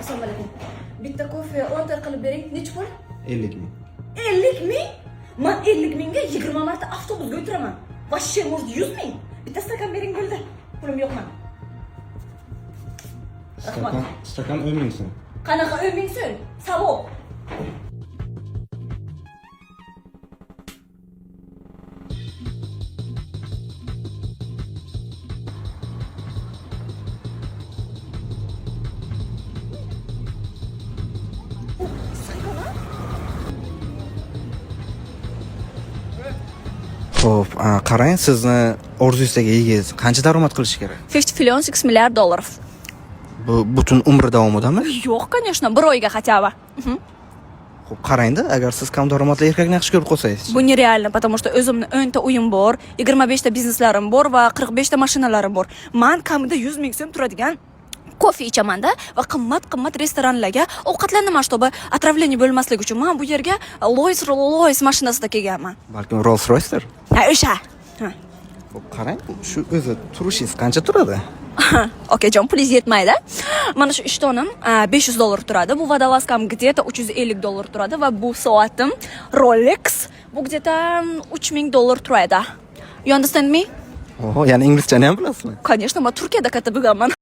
Assalomu alaykum. Bitta kofe latte qilib bering. Nechi pul? 50 000. 50 000? Man 50 000 ga 20 marta avtobusga o'tiraman. Вообще, может, 100 000? Bitta stakan bering, bo'ldi. Pulim yo'q man. Rahmat. Stakan 10 000 so'm. Qanaqa 10 000 so'm? Savob. Issiq ekan, a? Xo'p, qarang, sizni orzungizdagi yigit qancha daromad qilishi kerak? 50 million 6 milliard долларов. Bu butun umri davomidami? Yo'q, конечно, bir oyga хотя бы. Xo'p, qarangda, agar siz kam daromadli erkakni yaxshi ko'rib qolsangiz. Bu нереально, потому что o'zimni 10 ta uyim bor, 25 ta bizneslarim bor va 45 ta mashinalarim bor. Man kamida 100 ming so'm turadigan kofe ichamanda va qimmat qimmat restoranlarga ovqatlanaman, чтобы отравление bo'lmasligi uchun. Man bu yerga Rolls Royce mashinasida kelganman. Balkim Rolls Royce'dir? Ha, o'sha. Ha. Xo'p, qarang, shu o'zi turishingiz qancha turadi? Okajon, pulingiz yetmaydi. Mana shu ishtonim 500 dollar turadi. Bu водолазка m где-то 350 dollar turadi va bu soatim Rolex, bu где-то 3000 dollar turadi. You understand me? Oho, ya'ni inglizchani ham bilasizmi? Конечно, man Turkiyada katta bo'lganman.